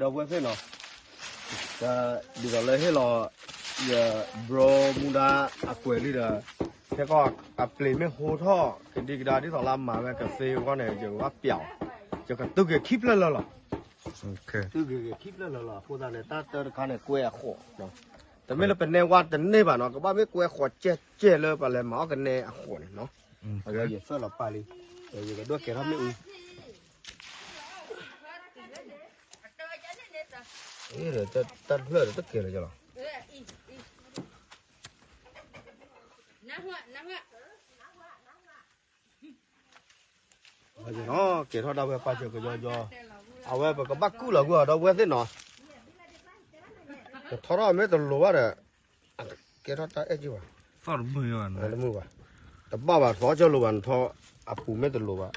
ဒီပုၢ်ဝဲၢ်သ့ၣ်နီၤ, ဒ်သိးလၢဟ့ၣ်လီၤ ယ bro မူဒါအကွဲးလံဒီး, ခဲကီၢ်အပျ့ၤမ့ၢ်ဟိထီၣ် ကဒံကဒါဒ်သိးလၢအမၤဝဲကသ့အဂီၢ်န့ၣ် ယကဘၣ်ပျးအီၤ, ယကတုၤက့ၤခံဖျၢၣ်လၢာ်လီၤ. တုၤက့ၤခံဖျၢၣ်လၢာ်လီၤ. အဃိသတးန့ၣ် တၢ်တၢတခါန့ၣ် ကွဲအဃိး, တမ့ၢ်လၢပနဲဝါတန့ၢ်ဘၣ်နီၤ, ကဘၣ်မ့ၢ်ကွဲဃိးကဲကဲလၢပှၤလဲၤမၤအီၣ်ကနဲအဃိးန့ၣ်နီၤ. အဝဲယသၢလီၤပာ်လံ, ယကဒိးကဲထီၣ်မ့ၣ်အူ တၢ်တဖျၢၣ်ဒီးတကဲလၢာ်လီၤ. ကဲထီၣ်ဒၣ်ဝဲပာ်စၢၤကယီကယီ, အဝဲပကဘၣ်ကူၣ်လီၤကွံာ်အီၤဒီပုၢ်ဝဲၢ်သ့ၣ်နီၤ, ကထီထီၣ်မ့ၢ်တလိၤဘၣ်ဒီး, ကဲထီၣ်တၢ်အဲၣ်က့ၤဘၣ်, တမုာ်ဘၣ်, တဘၣ်ဘၣ်သီကၢလိၤဘၣ်နထီ, အပူၤမ့ၢ်တလိၤဘၣ်,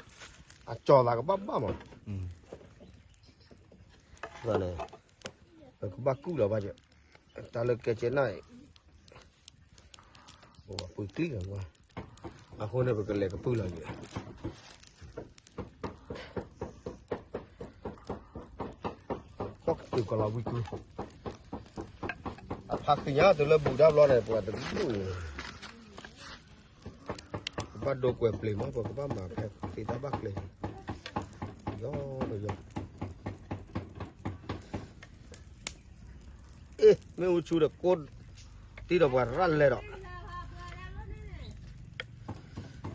အကၠီၤသးကဘၣ်ဘၣ်မး, န့ၣ်, ပကဘၣ်ကူၣ်လီၤဘၣ်စၢၤ, တၢ်လၢကဲကဲနၢ်အံၤ ပှၤပှ့ၤကျံလီၤ, အဃိန့ၣ် ပကလဲၤကပုၢ်လီၤယံၤ, ကီၢ်ကတုၤကီၢ်လီၤဝံၤကု, အဖါသ့ၣ်ညါတုၤလၢဘူးဒါဘျီန့ၣ် ပှၤတဒူၣ်န့ၣ် ကဘၣ်ဒိကွဲးပျ့ၤမး, ပကဘၣ်မၤဖဲသ့တၢ်ဘၣ်ကျဲ, ယီယီ အ့ၣ် မ့ၣ်အူဆူဒီးကိး, တံၢ်ဒီးပှၤရၣ်လဲဒီး,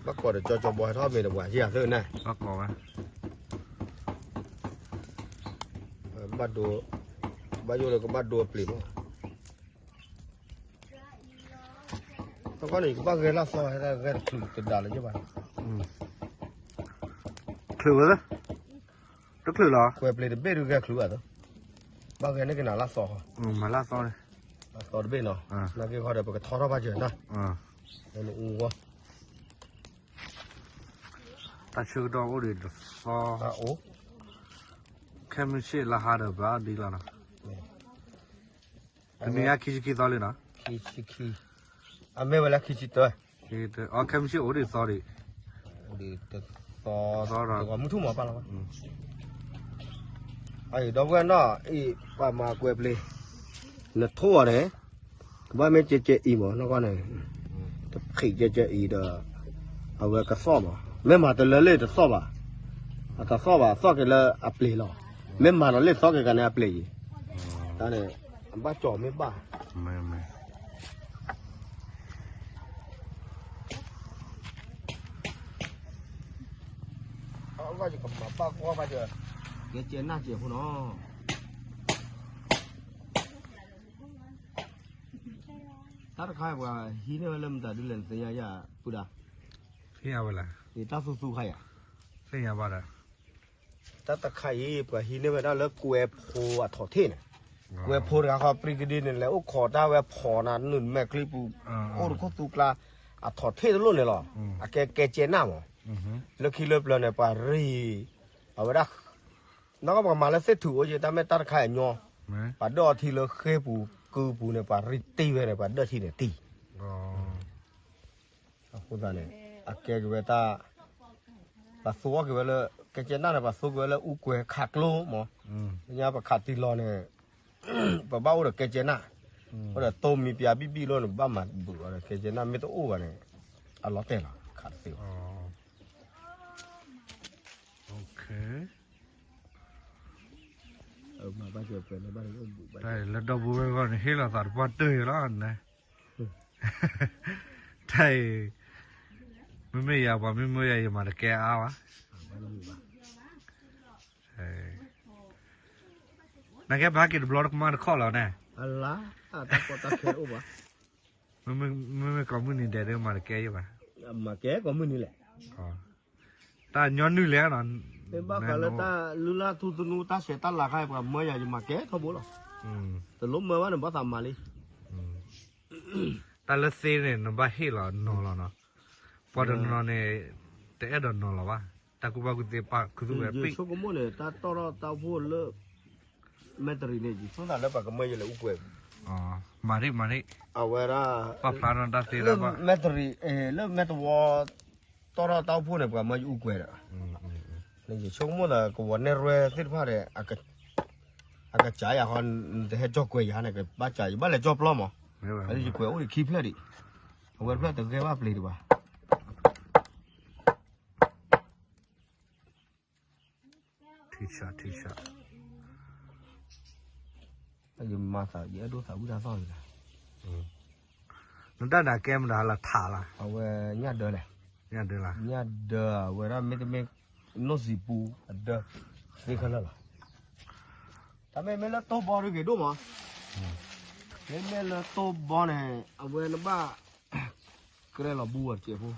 ဘၣ်ကိးဒီးကၠီကၠီဘီဟဲထီၣ်မ့ၢ်ဒီးပှၤဟံၣ်အသၢနၤ, ဘၣ်ကိးဝဲ, ဘၣ်ဒိ, ဘၣ်ယိၣ်ဒီးကဘၣ်ဒိအပျ့ၤမး, တခီန့ၣ် ယကဘၣ်ဂဲၤလၢသီ ဟဲဂဲၤတချုးတဒါလၢယဘၣ်, ချုးဝဲ, တချုးလီၤ, ကွဲးပျ့ၤတဘ့ၣ်ဒုးဂဲၤချုးဘၣ်သီ, ဘၣ်ဂဲၤန့ၢ်ကနၤလၢသီ, မၤလၢသီန့ၣ်, သီတဘ့ၣ်နီၤ, နာ်က့ခီဒီး ပကထီထီၣ်ဘၣ်စၢၤနၤ, နအူဝီ တၢ်ဆၢကတီၢ်အိၣ်ဒံးတသီ, အိၣ်, ခဲမုၢ်ဆ့ၣ်လါဟါဒီးဘၣ်ဒ်လီၤနီၤ, တနံၤညါခံဆံခံသီလံနီၤ, ခံဆံခံ, အမ့ၢ်ဝဲလၢခံဆံတၢ, အခဲမုၢ်ဆ့ၣ်အိၣ်ဒံးသီဒံး, သီဒီး မုၢ်ထူၣ်မၤပာ်လီၤ, အံၤဒီပုၢ်ဝဲၢ်နီၤ, အံၤပှၤမၤကွဲးပျ့ၤ, နထိၣ်အီၤန့ၣ် ကဘၣ်မ့ၢ်ကဲကဲအံၤမး နီၢ်ကီၢ်န့ၣ်, တဖံးကဲကဲအံၤဒီး, အဝဲကသီၣ်မး, မ့ၢ်မၤတလၢလ့ၣ်တသီၣ်ဘၣ်, အတသီၣ်ဘၣ် သီၣ်က့ၤလၢအပျ့ၤလီၤ, မ့ၢ်မၤဒီးလ့ၣ်သီၣ်က့ၤကန့ၣ်အပျ့ၤအံၤ, တၢ်န့ၣ်, အဘၣ်ကၠီၤမ့ၢ်ဘၣ် အဝဲယကမၤဘၣ်ကွၢ်ဘၣ်ဒီး, ကဲကဲနၢ်စဲးဖိနီၤ, တၢ်တခါပှၤဟံးန့ၢ်ဝဲလၢမတၤဒ်လဲၣ်နသ့ၣ်ညါယၤ, ပုၢ်ဒၣ်, သ့ၣ်ညါဝဲလၢ, တၢ်သူသူခါယၤ, သ့ၣ်ညါဘၣ်ဒီး တၢ်တခါအံၤ ပှၤဟံးန့ၢ်ဝဲဒၣ်လၢကွဲးဖိအထီၣ်ထ့ၣ်န့ၣ်, ကွဲးဖိတဂၤဃီ ပြံကဒံန့ၣ် လဲၤအိၣ်ခိးတၢ်ဝဲဖီနၤ နုာ်မဲာ်ချံပူၤ, အိၣ်တခိၣ်သူကျါ, အထီၣ်ထ့ၣ်တလိၣ်န့ၣ်လီၤ, အကဲကဲကဲနၢ်မး, လၢခံလၢပျၢၤန့ၣ် ပှၤရံၣ်, အဝဲဒၣ်, နီၢ်ကီၢ်ပှၤမၤလၢသ့ၣ်ထူၣ်အိၣ်က့ၤ တၢ်မ့ၢ်တၢ်တခါအညီ, ပှၤဒၢၣ်အီထံလၢဃ့ပူၤကုပူၤန့ၣ် ပှၤရံၣ်တံၢ်ဝဲန့ၣ် ပှၤဒၢၣ်ထံန့ၣ်တံၢ် အဃိသတးန့ၣ်, အကဲက့ၤဝဲတၢ်, ပှၤသူအီၣ်က့ၤဝဲလၢ, ကဲကဲနၢ်န့ၣ် ပှၤသူက့ၤဝဲလၢအူကွဲၤခးကျိမး, ညါပခးတံၢ်လီၤန့ၣ်, ပဘၣ်အိၣ်ဒီးကဲကဲနၢ်, အိၣ်ဒီးတိမံၤပၠးဘံၣ်ဘံၣ်လိၣ်န့ၣ် ပဘၣ်မၤဘုးအီၤဒီးကဲကဲနၢ် မ့ၢ်တအိၣ်ဘၣ်န့ၣ်, အလီၤတဲာ်လီၤ ခးတသ့ဘၣ်. တၢ်လၢဒီပုၢ်ဝဲၢ်ဂီၢ်န့ၣ် ဟ့ၣ်လီၤသးတပှၢ်တၢၢ်ယၤလီၤ, တၢ်အံၤ, မ့မ့ၢ်ယၤ ပှၤမ့ၢ်မၢယၤယမၤတကဲအါဘၣ်, နကဲပဟဲက့ၤတဘျီတကမၣ်တခီလီၤန့ၣ်, မ့မ့ၢ်ကိးမုၢ်နံၤဒဲးဒီးမၤတကဲယဘၣ်, မၤကဲကိးမုၢ်နံၤလဲၣ် တၢ်ညီနုၢ်လဲၣ်နီၤ, မ့ၢ်ဘၣ်ဃးလၢတၢ်လုၢ်လၢ်ထူသနူ တၢ်ဆဲးတၢ်လၤခါအံၤ ပှၤမၢယၤယမၤကဲထီဘိလီၤ, တလိၣ်မၢဘၣ်န့ၣ် ဘၣ်သးမၤလံ, တၢ်လၢသ့န့ၣ် နဘၣ်ဟ့ၣ်လီၤနီၤလီၤနီၤ, ပှၤတနီၤန့ၣ် တအဲၣ်ဒိးနီၤလီၤဘၣ်, တၢ်ကူၣ်ဘၣ်ကူၣ်သ့ပာ်ခူသူၣ်ဝဲပ့ၢ်, ဆိကမိၣ်န့ၣ် တၢ်တီၣ်ထီၣ်တၢ်အိၣ်ဖှိၣ်လၢ မဲၢ်တရံးန့ၣ် ယဆိကမိၣ်သးလၢပှၤကမၢယလဲၤအူကွဲၤ, မၤရံၣ်မၤရံၣ်, အဝဲဒၣ်, ပာ်ဖျါထီၣ်တၢ်သ့လၢမဲၢ်တရံး, လၢမဲၢ်တဝီ, တီၣ်ထီၣ်တၢ်အိၣ်ဖှိၣ်န့ၣ် ပှၤမၢယအူကွဲၤဒီး, ယဆိကမိၣ်သးကဝီၤနဲၣ်ရွဲၣ်သ့ၣ်တဖၣ်ဒီး, အက, အကစၢ်ယၤဃီ, နတဟဲကၠီၣ်ကွဲးယၤန့ၣ် ကဘၣ်စၢ် ယဘၣ်လဲၤကၠီၣ်ပျီမး, ယကွဲးအိၣ်ဒံးခံဖျၢၣ်ဒံး, အဝဲတဖျၢၣ်တဂဲၤဘၣ်ပျ့ၤဒံးဘၣ်. ထံဆးထံဆး, ယမၤသး ယအဲၣ်ဒိးသးဝံၣ်တၢ်သီၣ်လံ, နတၢ်ဒၣ်ကဲမတၤလၢထးလီၤ, အဝဲညၣ်ဒၢလဲၣ်, ညၣ်ဒၢလီၤ, ညၣ်ဒၢအဝဲဒၣ်မ့တမ့ၢ် နီၢ်စံာ်ပူအဒၢ, သ့ခဲလၢာ်လီၤ, တၢ်မ့မ့ၢ်လၢတိၢ်ဘီတဂ့ၤဒိၣ်မး, မ့မ့ၢ်လၢတိၢ်ဘီန့ၣ် အဝဲနဘၣ် ကြဲလီၤဘူအီၤတစဲးဖိ,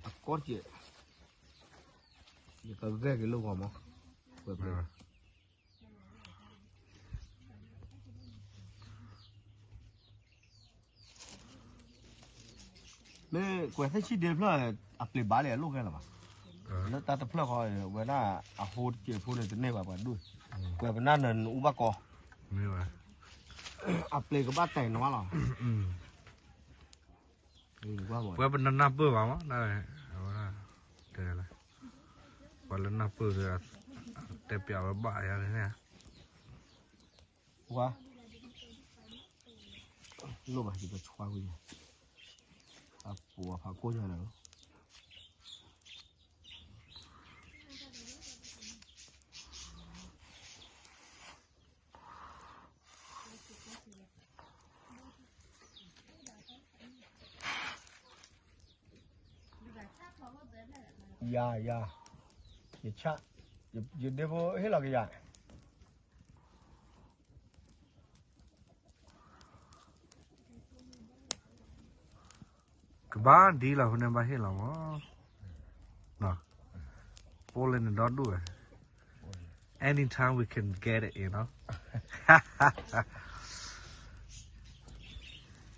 အကီတစဲး, ယကဂဲၤက့ၤလိာ်ဂီၤမး, ကွဲးပျ့ၤ, မ့ၢ်ကွဲးသ့ၣ်ဆံၣ်ဒ့တဖျၢၣ် အပျ့ၤဘၣ်လံ အလိၣ်ဂဲၤလီၤဘၣ်, လၢတၢ်တဖျၢၣ်ဃီ ဝဲဒၣ်အဟိတစဲးဖိန့ၣ် တန့ၢ်ဘၣ်ပှၤဒိၣ်, ကွဲးပနၢ်နၢၤနအူဘၣ်ကီ, အပျ့ၤကဘၣ်တဲာ်နဝါလီၤ, ပှၤပနၢ်နၢ်ပၢၢ်ဘၣ်မး, တဲလၢ, ပှၤလၢနၢ်ပၢၢ်ဒီး တဲပျးဝဲဘၣ်ယၤန့ၣ်, ဝါ, လိၣ်ဘၣ် ယကဆှါကွံာ်, အပူၤအဖးကိၢ်ညါန့ၣ်လီၤ. ယၤ, ယၤ, ယဆၣ်, ယဒ့ဖိဟ့ၣ်လီၤကယၤ ကဘၣ်ဒ်လီၤ ဖဲန့ၣ်ဘၣ်ဟ့ၣ်လီၤမး, ပအိၣ်လၢနဒီဒူၣ်ဝဲ, anytime we can get it, you know.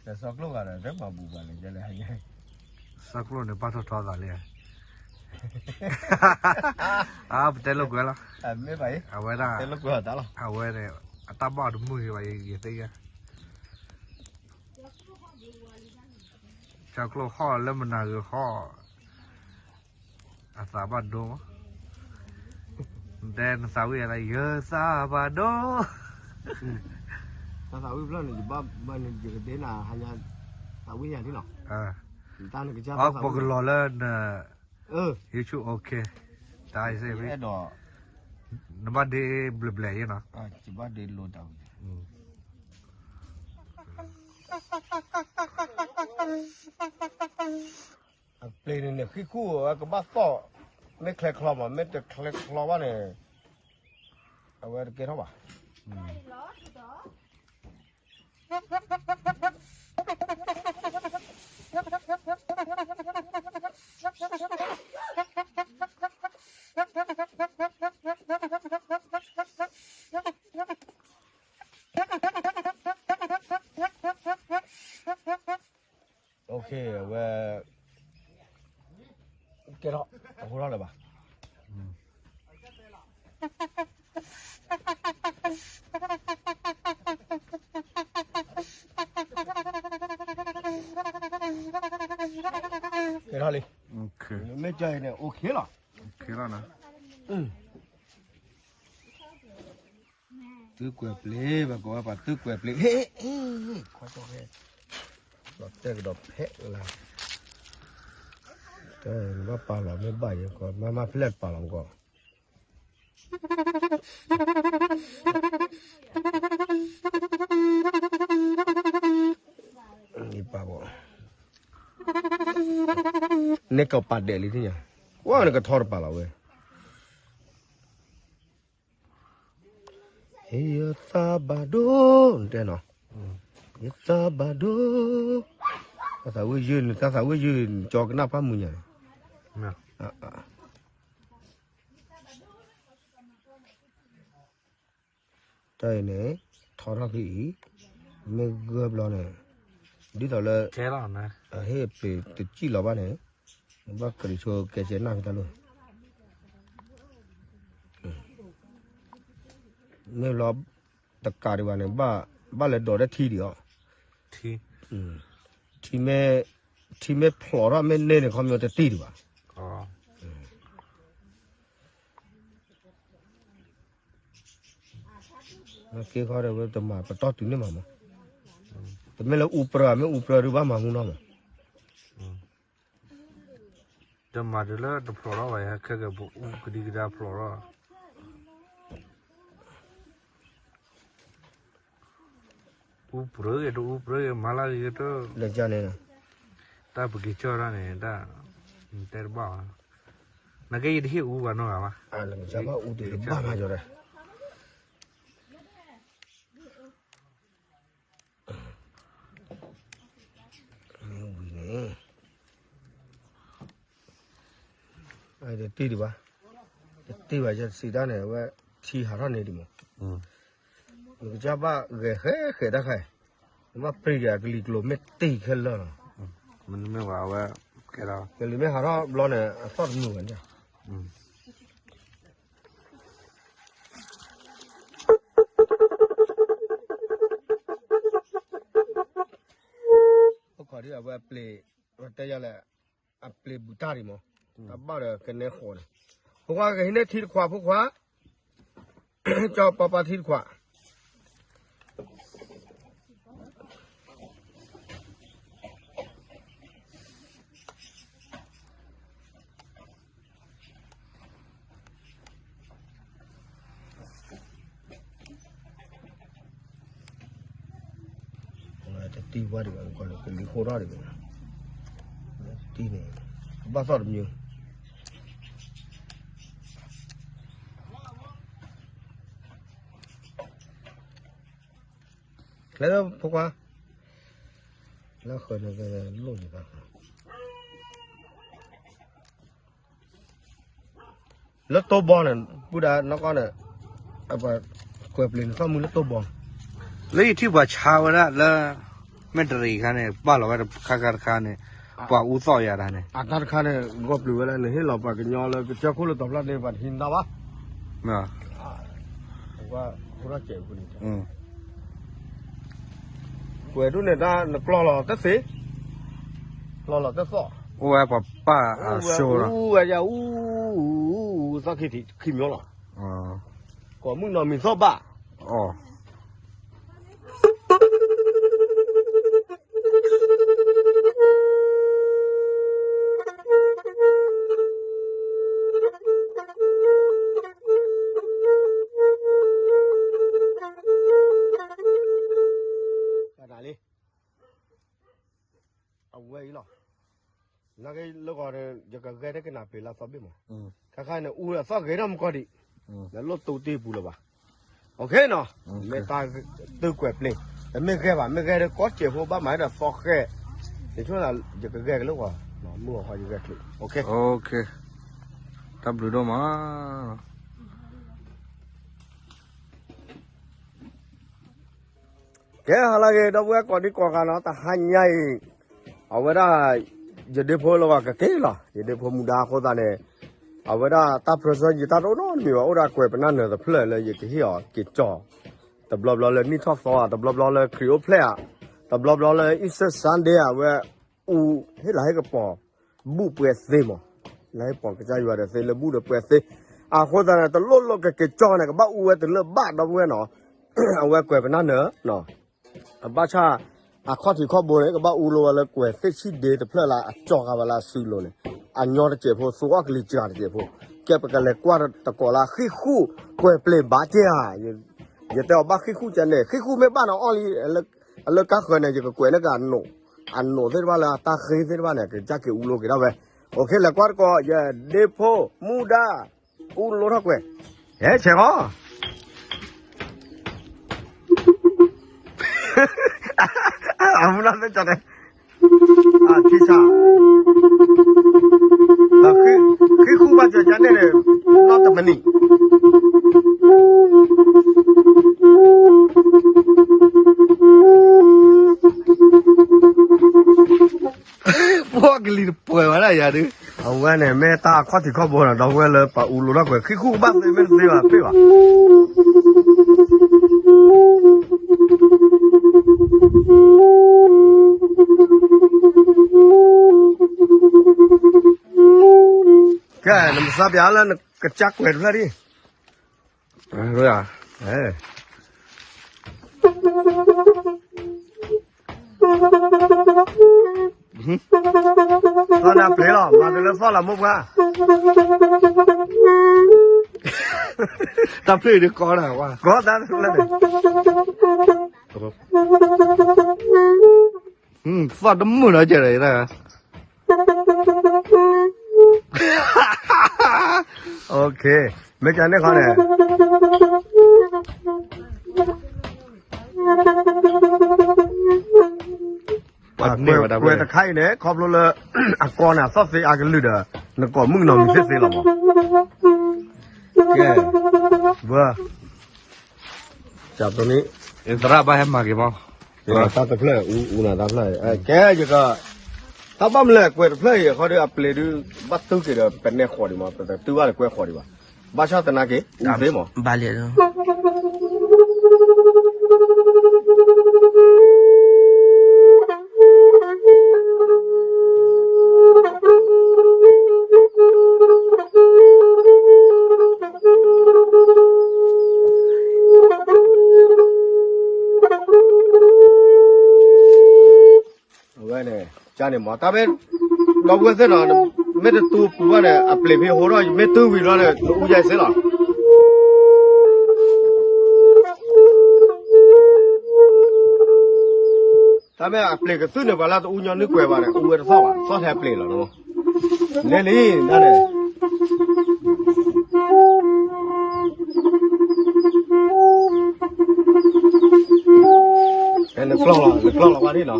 စီၤကျိၣ်ဂၤဒီး တမၤဘူၣ်ဘၣ်န့ၣ် ကဲလၢ, စီၤကျိၣ်န့ၣ် ပာ်ထီၣ်ထီသးလံ, အါ ပတဲလိာ်ကွဲလီၤ, အဝဲဒၣ်, အဝဲန့ၣ် အတၢ်ဘၣ်တမုာ်ဘၣ် ယသ့ၣ်ညါ စီၤကျိၣ်ဟီၣ်လၢမနၤဂ့ၤဟီၣ်, အသးဘၣ်ဒိ, တဲနသးဝံၣ်ယၤလၢ ယသးဘၣ်ဒိ, တၢ်သးဝံၣ်ဖျၢၣ်န့ၣ် ယဘၣ်မၤန့ၣ် ယကဒ့နၤဟါညါ, သးဝံၣ်ယၤဒ်နီၤ, ပကလီၤလၢန, YouTube okay, တၢ်စ့ၢ်, နဘၣ်ဒ့ဘျဲၣ်ဘျဲၣ်ယဲနီၤ, ယဘၣ်ဒ့လိာ်တၢ်ဝံၤ အပျ့ၤန့ၣ်န့ၣ် ဃံဃူဝဲကဘၣ်သီၣ်, မ့ၢ်ချဲချီမး မ့ၢ်တချဲချီဘၣ်န့ၣ်, အဝဲတကဲထီၣ်ဘၣ်. ဝဲ, ကဲထီၣ်, အဟိထီၣ်လၢၤဘၣ်. ကဲထီၣ်လံ, မ့ၢ်ကဲအံၤန့ၣ် okay လီၤ, သုကွဲးပျ့ၤ, ပှၤကိးဝဲပှၤသုကွဲးပျ့ၤ, ခွါကၠီဟဲ, လီၤတဲာ်ကဒီးဖဲလၢ်, တၢ်နဘၣ်ပာ်လီၤမ့ၢ်ဘၣ်ယဲကီး, မ့ၢ်မ့ၢ်ဖဲလဲၣ်ပာ်လီၤမ့ၢ်ကီး, ပာ်ဘၣ်, န့ၣ်ကပာ်ဒဲးလံ, ဝဲန့ၣ်ကထီတပာ်လီၤဝဲ ယသးဘၣ်ဒိ, တဲနီၤ, ယသးဘၣ်ဒိ, တၢ်သးဝံၣ်ယုၢ်န့ၣ်, တၢ်သးဝံၣ်ယုၢ်န့ၣ် ကၠီကနၣ်ဖးမုၢ်ညါန့ၣ်, တၢ်အံၤန့ၣ် ထီထီၣ်ဖဲအံၤ, မ့ၢ်ဂၢၢ်ဘျီန့ၣ်, ဒ်သိးလၢ အဟ့ၣ်ပျ့ၤတစံၣ်လီၤဘၣ်န့ၣ်, ဘၣ်ကရံၣ်ဆိကဲစဲနၢ်ဖဲတၢ်လိၣ် မ့ၢ်ဘျီ တကးဒံးဘၣ်န့ၣ် ဘၣ်လဲၤဒိးတၢ်ထံဒံးအီၤ, ထံမ့ၢ်ဖျိးထီၣ်မ့ၢ်န့ၢ်န့ၣ် ခီမ့ၢ်တတံၢ်ဒံးဘၣ်. အ က့ခီဒီးဝဲတမၤပတီၢ်တုၤန့ၣ်မးမး, တမ့ၢ်လၢအူပြၢ မ့ၢ်အူပြၢဒုးဘၣ်မၤမူနီၢ်မး, တမၤတုၤလၢတဖျိးထီၣ်ဘၣ် ဟဲခဲကဲပအူကဒံကဒါဖျိးထီၣ် အူပြၢဂ့ၤ တအူပြၢဂ့ၤ မၤလၢဂ့ၤတ လၢကန့ၣ်, တၢ်ပက့ၤကၠီၣ်တၢ်န့ၣ် တၢ်တဲတဘၣ်ဘၣ်, နကဲယတဟ့ၣ်အူဘၣ်နီတဂၤဘၣ်, လၢကဘၣ်အူတဘၣ်မၤကၠီဒီး မ့ၢ်ဝံၤန့ၣ် တတ့ၢ်ဒံးဘၣ်, တတ့ၢ်ဘၣ် ယစံးတၢ်န့ၣ် အဝဲထံဟးထီၣ်န့ၢ်ဒံးမး, နကစၢ်ဘၣ်ဂဲၤဃဲဃဲတၢ်ခါအံၤ, နဘၣ်ပြံက့ၤအကလံၤကျိၤမ့ၢ်တ့ၢ်ခဲလၢာ်လီၤ, မ့ၢ်ဝဲအဝဲ, ကလံၤမ့ၢ်ဟးထီၣ်ဘျီန့ၣ် အသီၣ်တမုာ်ဘၣ်န့ၣ် အိၣ်ခိးဒ်အဝဲအပျ့ၤ, တဲယၤလဲၣ်, အပျ့ၤဘူၣ်တၢ်ဒံးမး, တၢ်ဘၣ်ဒီးကနဲဃိးန့ၣ်, ဖိခွါကဟံးန့ၢ်ထံတခွး ဖိခွါ, ကၠီပၤပၤထံတခွး တတံၢ်ဝါဒံးဘၣ် ကလံၤဃိထီၣ်ဒံးဘၣ်, တံၢ်န့ၣ်, ဘၣ်သီၣ်တမံၤ, ကျဲလၢဖိခွါ, လၢဃၢၤန့ၣ်လိၣ်ယဘၣ် လၢတိဘီန့ၣ် ပုၢ်ဒၣ်နီၢ်ကီၢ်န့ၣ်, ကွဲးပျ့ၤနသီၣ်မုၢ်လၢတိဘီ, လၢယထံၣ်ပှၤဆါဝဲဒၣ်လၢ မဲၣ်တရံးခါန့ၣ် ပာ်လီၤဝဲတခါခါတခါန့ၣ်, ပှၤအူသီၣ်ယၤတၢ်န့ၣ်, အတၢ်တခါန့ၣ် ဂီၢ်ပျုၤဝဲလၢ နဟ့ၣ်လီၤပှၤကညီလၢကစၢၢ်ခိၣ်လၢတီၤဖျၢၣ်န့ၣ် ပှၤတဟံးနတၢ်ဘၣ် ကွဲးဒ်န့ၣ်တၢ်နကျီၢ်လီၤတသ့, ကျီၢ်လီၤတသီၣ်, အိၣ်ဝဲပှၤပာ်အစိလီၤ, အိၣ်ဝဲယၤအူ, သီၣ်ခံထံခံမၠိလီၤ, ကိးမုၢ်နီၢ်မံၤသီၣ်ဘၣ်, လံ အဝဲအံၤလီၤ, နာ်က့လၢဂီၤဒီး ယကဂဲၤတကနၣ်ပ့ၤလၢသီဘ့ၣ်မး, ခါခါန့ၣ် အူအသီၣ်ဂ့ၤထီၣ်မကီၢ်ဒံး, လၢလိၣ်တူၢ်တ့ၢ်ပူၤလၢၤဘၣ်, မ့ၢ်တၢ်သုကွဲးပျ့ၤ, တမ့ၢ်ဂဲၤဘၣ် မ့ၢ်ဂဲၤဒီးကီစဲးဖိဘၣ်မၤဒီးသီဃဲ, ယဆိကမိၣ် ယကဂဲၤကလၢဂီၤ, မုၢ်ဂီၤခီယဂဲၤချုး, တၢ်ဘျုးဒိၣ်မး ကဲ ဟါလၢအဂ့ၤ ဒီပုၢ်ဝဲၢ်ကိးဒံကိးဂၤနီၤ တဟါညါအံၤ, အဝဲဒၣ် ယဒ့ဖိလၢဂီၤကက့ၤလီၤ ယဒ့ဖိမူဒါအဃိသတးန့ၣ်, အဝဲဒၣ်တၢ်ပြၢဆၢယတၢ်တအိၣ်နီတမံၤဘၣ် အိၣ်ဒၣ်ကွဲးပနၢ်နၢၤတဖျၢၣ်လၢယကဟ့ၣ်အီၤက့ၤကၠီၣ်, တဘျီဘျီလၢနံၣ်ထီၣ်သီဧါ တဘျီဘျီလၢခရံာ်အိၣ်ဖျဲၣ်ဧါ, တဘျီဘျီလၢ Easter Sunday ဧါ အဝဲအူ ဟ့ၣ်လၤဟ့ၣ်ကပီၤ ဘူၣ်ပှဲၤသ့မး, လၤဟ့ၣ်ပီၤကစၢ်ယွၤဒီးသ့လၢဘူၣ်ဒီးပှဲၤသ့, အဃိသတးန့ၣ် တလိၣ်လိၣ်ကက့ၤကၠီၣ်န့ၣ် ကဘၣ်အူဝဲတုၤလၢဘၣ်ဒီပုၢ်ဝဲၢ်နီၤ, အဝဲကွဲးပနၢ်နၢၤ အဘၣ်ဆၣ် အခီၣ်ထံးခီၣ်ဘိန့ၣ် ကဘၣ်အူလီၤဝဲလၢကွဲးသ့ၣ်ဆံၣ်ဒ့တဖျၢၣ်လၢအကၠီၣ်ဃာ်ဝဲလၢအစုလိၤန့ၣ်, အညီတစဲးဖိ သူအီၣ်ကလံၤစှၤတစဲးဖိ, ကဲပကလဲၤကွၢ်တကိးလၢဃံၣ်ဃူၣ်ကွဲးပျ့ၤဘၣ်က့ၤဧါ, ယတဲအီၤဘၣ်ဃံၣ်ဃူၣ်ကဲန့ၣ် ဃံၣ်ဃူၣ်မ့ၢ်ဘၣ်နီၤအီၣ်လံ, အလၢကါဃၢၤန့ၣ် ယကကွဲးန့ၢ်က့ၤအနိး, အနိးသ့ၣ်တဖၣ်လၢအတၢ်ဃ့သ့ၣ်တဖၣ်န့ၣ် ကစၢ်က့ၤအူလိၤက့ၤဒၣ်ဝဲ, အိၣ်ခ့ လဲၤကွၢ်တကိး ယဒ့ဖိမူဒါ အူလိၤထီၣ်ကွဲး, ဟဲဆဲးဃီ အမူဒါသ့ၣ်ကၠီၣ်န့ၣ်, အထံဆး, ဃံၣ်ဃူၣ်ဘၣ်ကၠီၣ်ကၠီၣ်န့ၣ်န့ၣ်, နီၢ်တမနံၤ ပှၤကလံၤတပှဲၤဝဲဒၣ်ယၤဒုး, အဝဲန့ၣ် မ့ၢ်တၢ်အခီၣ်ထံးခီၣ်ဘိနီၤ ဒီပုၢ်ဝဲၢ်လၢပှၤအူလိၤထီၣ်ကွဲး ဃံၣ်ဃူၣ်ကဘၣ်သ့မ့ၢ်တသ့ဘၣ် ပ့ၢ်ဘၣ် ကဲ နမ့ၢ်သးပျးလၢနကစၢ်ကွဲးတဖျၢၣ်ဒံး, အဲ, သီၣ်နၢ်ပျ့ၤလီၤ မၤတလၢသီၣ်လီၤမိၢ်ပှၢ်, တၢ်ဖျၢၣ်ဒုးကီတၢ်ဝါ, ကီတၢ်ဖျၢၣ်န့ၣ်, သီၣ်တမုာ်နီၤကဲဒီး, OK, မ့ၢ်ကန့ၣ်ခီန့ၣ် ကွဲးတခါအံၤန့ၣ် ခီဖျိလၢ အကီန့ၣ် အသီၣ်သ့အါကလုာ်ဒီး နကိးမုၣ်ကနီၤမံၤသ့ၣ်သ့လီၤမး, ကဲ, ဝဲ, ကန့ၣ်, သရၣ်ဘၣ်ဟဲမၤက့ၤမး, တၢ်တဖျၢၣ် အူနၤတၢ်ဖျၢၣ်, ကဲ, ယက, တၢ်ဘၣ်မနုၤလဲၣ် ကွဲးတဖျၢၣ်အံၤ အခီဒီးအပျ့ၤဒုး ဘၣ်သုက့ၤဒီး ပနဲဃီၤဒံးမး ပတတုၤဘၣ်လၢကွဲးဃီၤဒံးဘၣ်, ဘၣ်ဆၣ်သနာ်က့ အူသ့မး အဝဲန့ၣ် ကန့ၣ်မး တၢ်မ့ၢ် ဒီပုၢ်ဝဲၢ်သ့ၣ်နီၤ မ့ၢ်တတူၢ်ပူၤဘၣ်န့ၣ် အပျ့ၤဖဲဟိဒီး မ့ၢ်တုၤဝံၤလီၤန့ၣ် နအူယဲၢ်စ့လီၤ. တၢ်မ့ၢ်အပျ့ၤကသုၣ်န့ၣ် ပှၤလၢတအူညီနုၢ်ကွဲးဘၣ်န့ၣ် အူဝဲတသီၣ်ဘၣ် သီၣ်ထဲအပျ့ၤလီၤ. လဲၤလံ တၢ်န့ၣ် နကျီၢ်လီၤ နကျီၢ်လီၤဘၣ်န့ၣ်နီၤ, ယ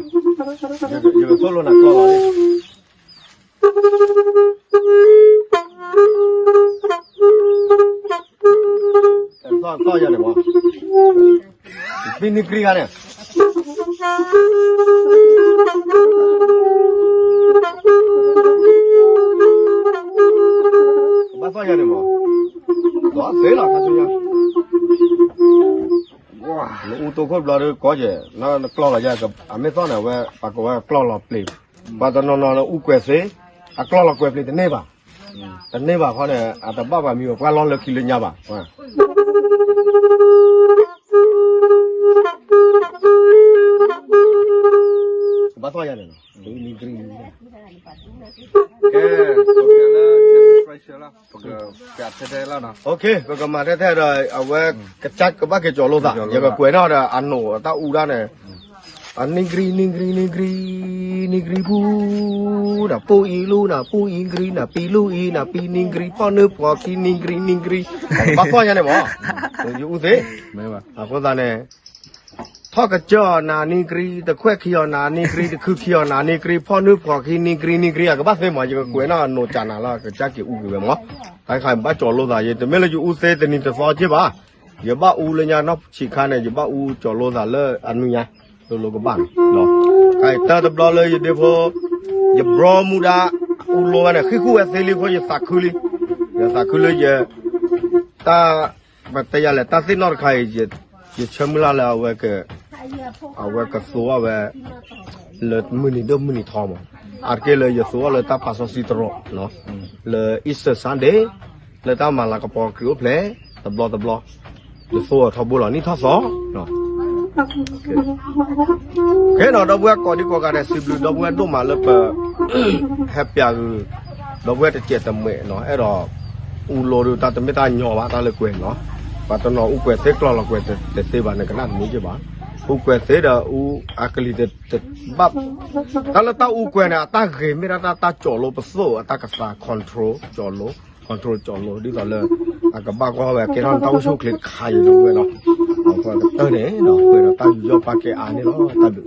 ကသိၣ်လိနၤကျီၢ်လီၤန့ၣ်, သီၣ်ယၤန့ၣ်မး, ပံနံၤကြံဂၤန့ၣ် ဘၣ်သီၣ်ယၤန့ၣ်မး, သီၣ်သ့လီၤခါဆူညါ, နအူတိခိၣ်ဘျီဒုးကီကဲ, နကျီၢ်လီၤယၤ, အမ့ၢ်သီၣ်န့ၣ် အဝဲ ပှၤကိးဝဲကျီၢ်လီၤပျ့ၤ, ပှၤတနီၤနီၤန့ၣ် အူကွဲးသ့, အကျီၢ်လီၤကွဲးပျ့ၤတန့ၢ်ဘၣ်, တန့ၢ်ဘၣ်ဃီန့ၣ် အတဘၣ်ပှၤမံၤပှၤလီၢ်လၢခံလၢညါဘၣ်. ဘၣ်သီၣ်ယၤန့ၣ်လီၤ, ကဲ, ပက, ပကမၤထဲထဲဒီး အဝဲ ကစၢ်ကဘၣ်က့ၤကၠီၤလိာ်သး, ယကကွဲးနီၣ်ဒီး အနိၣ်တၢ်အူဒၣ်န့ၣ် အနံၤကြံ နံၤကြံ နံၤကြံ, နံၤကြံပူၤ, နပူၤအံၤလူၤ နပူၤအံၤကြံ နပံၤလူၤအံၤ နပံၤနံၤကြံ ဖီၣ်နုာ်ဖှီၣ်ခံ နံၤကြံ နံၤကြံ, ဘၣ်သီၣ်ယၤန့ၣ်မး, ယအူသ့, အဃိသတးန့ၣ် ထီၣ်ကစၢၢ်အီၤနၤနံၤကြံ, တခွဲးခံအီၤနၤနံၤကြံ, တခုခံအီၤနၤနံၤကြံ, ဖီၣ်နုာ်ဖှီၣ်ခံ နံၤကြံ နံၤကြံ, အကဘၣ်သ့မး, ယကကွဲးနီၣ်အနိၣ်ကၠးနၤလီၤ, ကစၢ်က့ၤအူက့ၤဝဲမး, တၢ်ခါဘၣ်ကၠီၤလိာ်သးယဲ, တမ့ၢ်လၢယအူသ့တနံၤတသီက့ဘၣ်, ယဘၣ်အူလၢညါနီၢ်ဆံးခါန့ၣ် ယဘၣ်အူကၠီၤလိာ်သးလၢအနုညါ, လိၤလိၤကဘၣ်န့ၣ်, တၢ်တဘျီလၢယဒ့ဖိ, ယဘြီမူဒါ, အူလိၤဝဲန့ၣ် ဃံဃူဝဲသ့လံအဃိ ယသးခုလံ, ယသးခုလၢယ, တၢ်, ပတဲယၤလဲၣ် တၢ်သ့ၣ်နီၣ်တခါအံၤ, ယဆၢမုၢ်လၢ်လၢအဝဲက, အဝဲကသူအီၤဝဲ လၢမုၢ်နံၤဒိၣ်မုၢ်နံၤထီမး, အါတက့ၢ်လၢယသူအီၤလၢတၢ်ပာ်စီဆှံတရီ, လၢ Easter Sunday, လၢတၢ်မၤလၤကပီၤခရံာ်အိၣ်ဖျဲၣ်, တဘျီတဘျီ, ယသူအီၤထီဘိလီၤနံၣ်ထီၣ်သီ ကဲနီၤ ဒီပုၢ်ဝဲၢ်ကိးဒံကိးဂၤဒဲး စံးဘျုးဒီပုၢ်ဝဲၢ်ဒိၣ်မးလၢပ ဟဲပၠးဂုာ် ဒီပုၢ်ဝဲၢ်တစဲးတမှဲးနီၤ အဲၣ်ဒိး အူလိၤဒုးတၢ်တမ့ၢ်တၢ်ညီဘၣ် တၢ်လၢကွဲးနီၤ ပှၤတနီၤအူကွဲးသ့ကျီၢ်လီၤကွဲးတသ့ဘၣ် နကနၣ်တမံၤက့ဘၣ် အူကွဲးသ့ဒီးအူအကလံၤတဘၣ် တၢ်လၢတၢ်အူကွဲးန့ၣ် အတၢ်ဂ့ၤမ့ၢ်ဒၣ်တၢ် တၢ်ကၠီၤလိပသိၣ်အတၢ်ကသး control ကၠီၤလိ control ကၠီၤလိ ဒ်သိးလၢ အကဘၣ်ကွၢ်ဝဲကဲထီၣ်နတၢ်အိၣ်ဆူၣ်အိၣ်ချ့တခါအံၤဒီးဝဲဒီး အဃိကတၢၢ်န့ၣ်ဒီး ပှဲၤဒီးတၢ်ယူးယီၣ်ပာ်ကဲအါန့ၣ်လီၤ တၢ်ဘျုး